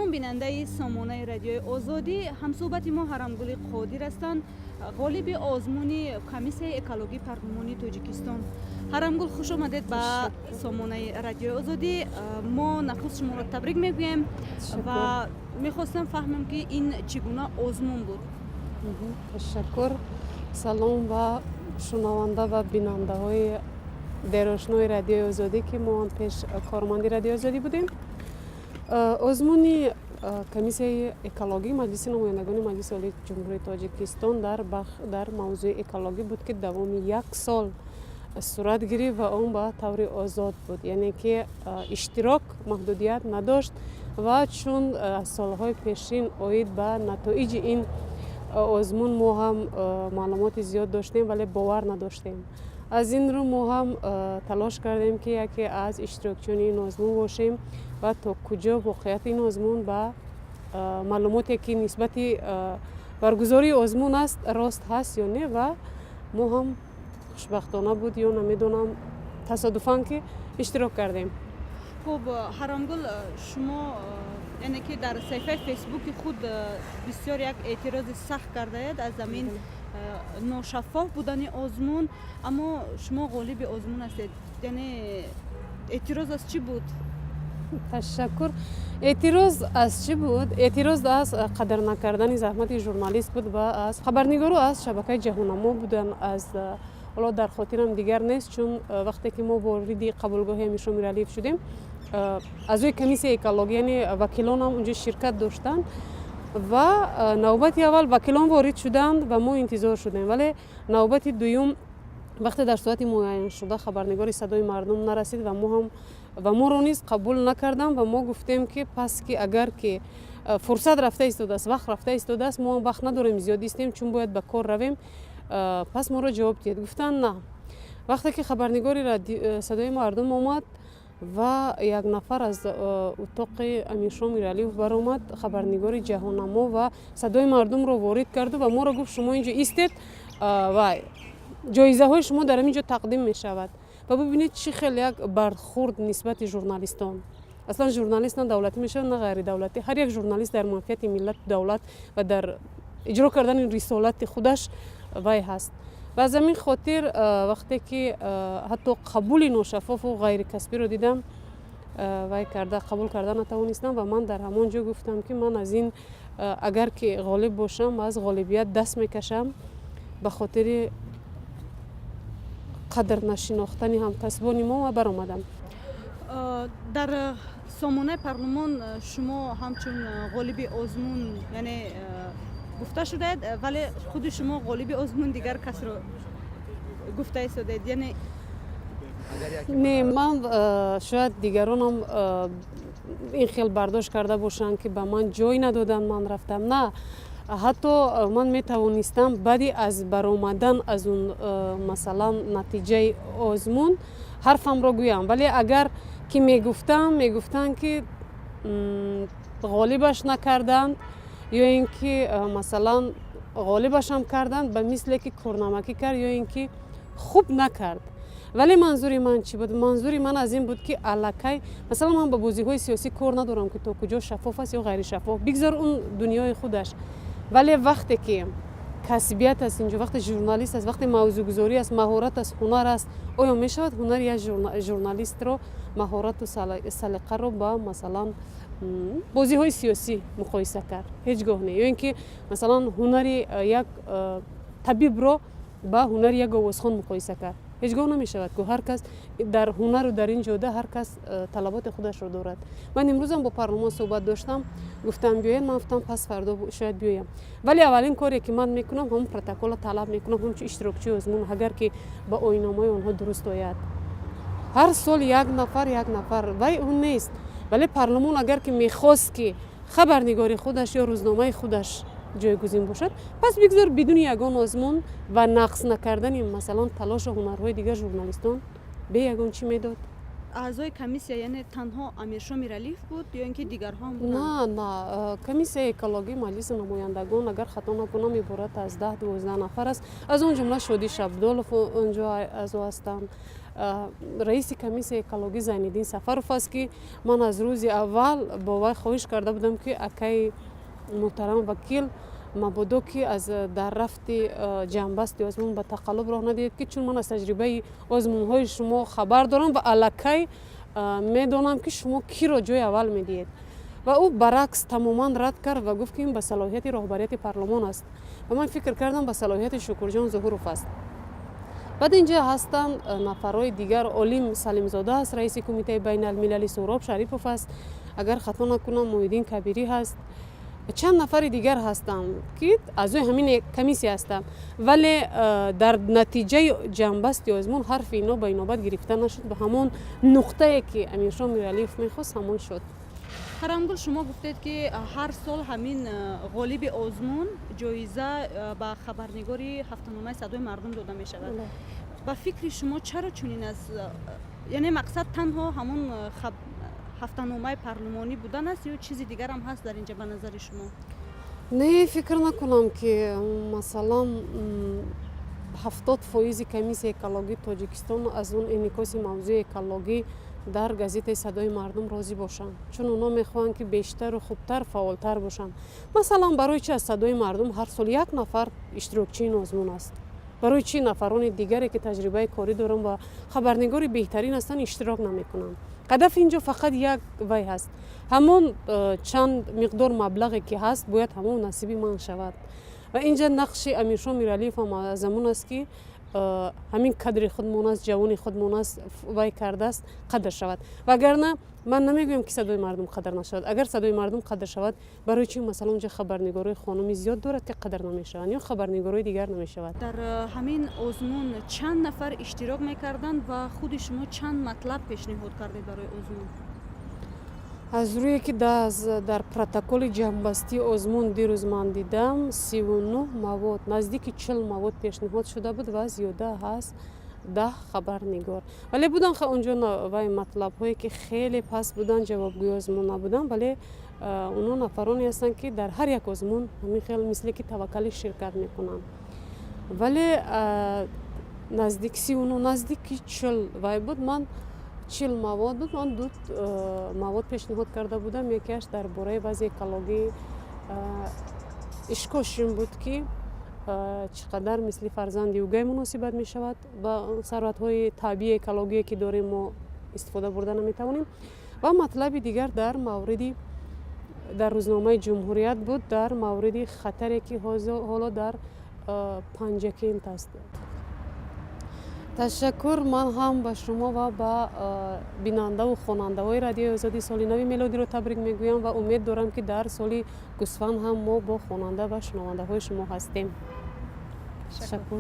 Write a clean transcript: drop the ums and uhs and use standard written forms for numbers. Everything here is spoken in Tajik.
Салом, бинандаи сомонаи Радиои Озодӣ. Ҳамсӯҳбати мо Ҳарамгули Қодир ҳастанд, ғолиби озмуни Комиссияи экологии Парлумони Тоҷикистон. Ҳарамгул, хуш омадед ба сомонаи Радиои Озодӣ. Мо нахуст шуморо табрик мегӯем ва мехостам фаҳмам, ки ин чӣ гуна озмун буд. Ташаккур. Салом ба шунаванда ва бинандаҳои дерошнои Радиои Озодӣ, ки мо ҳам пеш корманди Радиои Озодӣ будем. Озмуни Комиссияи экологӣ Маҷлиси намояндагони Маҷлиси Олии Ҷумҳурии Тоҷикистон дар мавзӯи экологӣ буд, ки давоми як сол сурат гирифт ва он ба таври озод буд, яъне ки иштирок маҳдудият надошт. Ва чун аз солҳои пешин оид ба натоиҷи ин озмун мо ҳам маълумоти зиёд доштем, вале бовар надоштем, аз ин рӯ мо ҳам талош кардем, ки яке аз иштирокчиёни ин озмун бошем ва то куҷо воқеияти ин озмун ба маълумоте, ки нисбати баргузории озмун аст, рост ҳаст ё не. Ва мо ҳам хушбахтона буд ё намедонам, тасодуфан ки иштирок кардем. Хуб, Ҳаромгул, шумо яъне ки дар саҳифаи Фейсбуки худ бисёр як эътирози сахт кардаед аз замин ношаффоф будани озмун, аммо шумо ғолиби озмун ҳастед. Яъне эътироз аз чӣ буд? Ташаккур. Эътироз аз чӣ буд? Эътироз аз қадр накардани заҳмати журналист буд ва аз хабарнигору аз шабакаи Ҷаҳоннамо буданд. Аз ҳоло дар хотирам дигар нест, чун вақте ки мо вориди қабулгоҳи Амиршо Миралиев шудем, аъзои комиссияи экологӣ, яъне вакилонам, унҷо ширкат доштанд ва навбати аввал вакилон ворид шуданд ва мо интизор шудем. Вале навбати дуюм, вақте дар соати муайяншуда хабарнигори Садои мардум нарасид ва мо ҳам ва моро низ қабул накардам ва мо гуфтем, ки пас ки агар ки фурсат рафта истодааст, вақт рафта истодааст, мо ҳам вақт надорем, зиёд истем, чун бояд ба кор равем, пас моро ҷавоб диҳед. Гуфтанд, на. Вақте ки хабарнигори Садои мардум омад ва як нафар аз утоқи Амиршо Миралиев баромад, хабарнигори Ҷаҳоннамо ва Садои мардумро ворид карду ва моро гуфт: «Шумо инҷо истед ва ҷоизаҳои шумо дар ҳамин ҷо тақдим мешавад». Ва бибинед, чӣ хел як бархурд нисбати журналистон. Аслан журналист на давлатӣ мешавад, на ғайридавлатӣ. Ҳар як журналист дар манфиати миллату давлат ва дар иҷро кардани рисолати худаш вай ҳаст. Ва аз ҳамин хотир, вақте ки ҳатто қабули ношаффофу ғайрикасбиро дидам, вай карда қабул карда натавонистам. Ва ман дар ҳамон ҷо гуфтам, ки ман аз ин, агар ки ғолиб бошам, аз ғолибият даст мекашам ба хотири қадр нашинохтани ҳамкасбони мо, ва баромадам. Дар сомонаи парлумон шумо ҳамчун ғолиби озмун, яъне гуфта шудаед, вале худи шумо ғолиби озмун дигар касро гуфта истодаед, яъне Не, ман шояд дигаронам ин хел бардошт карда бошанд, ки ба ман ҷой надоданд, ман рафтам. На, ҳатто ман метавонистам баъди аз баромадан аз он, масалан, натиҷаи озмун ҳарфамро гӯям. Вале агар ки мегуфтам, мегуфтанд, ки ғолибаш накарданд ё ин ки, масалан, ғолибашам карданд, ба мисле ки корнамакӣ кард ё ин ки хуб накард. Вале манзури ман чӣ буд? Манзури ман аз ин буд, ки аллакай, масалан, ман ба бозиҳои сиёсӣ кор надорам, ки то куҷо шаффоф аст ё ғайришаффоф, бигзор он дунёи худаш. Вале вақте ки касбият аст инҷо, вақте журналист аст, вақте мавзӯъгузорӣ аст, маҳорат аст, ҳунар аст, оё мешавад ҳунари як журналистро, маҳорату салиқаро ба, масалан, бозиҳои сиёсӣ муқоиса кард? Ҳеҷ гоҳ не. Ё ин ки, масалан, ҳунари як табибро ба ҳунари як овозхон муқоиса кард? Ҳеҷ гоҳ намешавад ку. Ҳар кас дар ҳунару дар ин ҷода ҳар кас талаботи худашро дорад. Ман имрӯзам бо парлумон суҳбат доштам, гуфтам, биёед. Ман гуфтам, пас фардо шояд биёям, вале аввалин коре, ки ман мекунам, ҳамон протоколро талаб мекунам ҳамчун иштирокчии озмун, агар ки ба оинномаи онҳо дуруст ояд. Ҳар сол як нафар, як нафар, вай он нест. Вале парлумон агар ки мехост, ки хабарнигори худаш ё рӯзномаи худаш ҷойгузин бошад, пас бигзор бидуни ягон озмун ва нақс накардани, масалан, талошу ҳунарҳои дигар журналистон бе ягон чӣ медод. Аъзои комиссия, яъне танҳо Амиршо Миралиев буд ё ин ки дигарҳо ҳам буданд? На, на, комиссияи экологии Маҷлиси намояндагон, агар хато накунам, иборат аз 10-12 нафар аст. Аз он ҷумла Шодӣ Шабдолов онҷо аъзо ҳастанд. Раиси комиссияи экологӣ Зайниддин Сафаров аст, ки ман аз рӯзи аввал бо вай хоҳиш карда будам, ки акаи муҳтарам вакил, мабодо ки аз дар рафти ҷамъбасти озмун ба тақаллуб роҳ надиҳед, ки чун ман аз таҷрибаи озмунҳои шумо хабар дорам ва аллакай медонам, ки шумо киро ҷои аввал медиҳед. Ва ӯ баръакс тамоман рад кард ва гуфт, ки ин ба салоҳияти роҳбарияти парлумон аст. Ва ман фикр кардам, ба салоҳияти Шукурҷон Зуҳуров аст. Баъд инҷа ҳастанд нафарҳои дигар: Олим Салимзода аст, раиси Кумитаи байналмилалӣ, Суҳроб Шарипов аст, агар хато накунам, Муҳиддин Кабирӣ ҳаст, чанд нафари дигар ҳастанд, ки аъзои ҳамин комиссия ҳастанд. Вале дар натиҷаи ҷамъбасти озмун ҳарфи ино ба инобат гирифта нашуд ва ҳамон нуқтае, ки Амиршоҳ Миралиев мехост, ҳамон шуд. Ҳарамгул, шумо гуфтед, ки ҳар сол ҳамин ғолиби озмун ҷоиза ба хабарнигори ҳафтаномаи «Садои мардум» дода мешавад. Ба фикри шумо, чаро чунин аст? Яъне мақсад танҳо ҳамон ҳафтаномаи парлумонӣ будан аст ё чизи дигарам ҳаст дар инҷа, ба назари шумо? Не, фикр накунам, ки масалан 70% комиссияи экологии Тоҷикистон аз он инъикоси мавзӯи экологӣ дар газетаи «Садои мардум» розӣ бошанд, чун онҳо мехоҳанд, ки бештару хубтар, фаъолтар бошанд. Масалан, барои чи аз «Садои мардум» ҳар сол як нафар иштирокчии ин озмун аст? Барои чӣ нафарони дигаре, ки таҷрибаи корӣ доранд ва хабарнигори беҳтарин ҳастанд, иштирок намекунанд? Ҳадаф инҷо фақат як вай ҳаст: ҳамон чанд миқдор маблағе, ки ҳаст, бояд ҳамон насиби ман шавад. Ва инҷа нақши Амиршоҳ Миралиев ҳам аз ҳамон аст, ки ҳамин кадри худмон аст, ҷавони худмон аст, вай кардааст, қадр шавад. Вагарна ман намегӯям, ки «Садои мардум» қадр нашавад. Агар «Садои мардум» қадр шавад, барои чи масалан онҷа хабарнигорои хонуми зиёд дорад, ки қадр намешаванд, ё хабарнигорои дигар намешавад? Дар ҳамин озмун чанд нафар иштирок мекарданд ва худи шумо чанд матлаб пешниҳод кардед барои озмун? Аз рӯе ки дар протоколи ҷамъбастии озмун дирӯз ман дидам, 39 мавод, наздики 40 мавод пешниҳод шуда буд ва зиёда ҳаст 10 хабарнигор. Вале буданд онҷо вай матлабҳое, ки хеле паст буданд, ҷавобгӯи озмун набуданд. Вале онҳо нафароне ҳастанд, ки дар ҳар як озмун ҳамин хел мисле ки таваккалӣ ширкат мекунанд. Вале наздик 39, наздики 40 вай буд, ман 40 мавод буд, ман ду мавод пешниҳод карда будам. Якеаш дар бораи вазъи экологии Ишкошим буд, ки чӣ қадар мисли фарзанди угай муносибат мешавад ба сарватҳои табиии экологие, ки дорем, мо истифода бурда наметавонем. Ва матлаби дигар дар мавриди дар рӯзномаи «Ҷумҳурият» буд, дар мавриди хатаре, ки ҳоло дар Панҷакент аст. Ташаккур. Ман ҳам ба шумо ва ба бинандаву хонандаҳои Радиои Озодӣ соли нави мелодиро табрик мегӯям ва умед дорам, ки дар соли гусфанд ҳам мо бо хонанда ва шунавандаҳои шумо ҳастем. Ташаккур.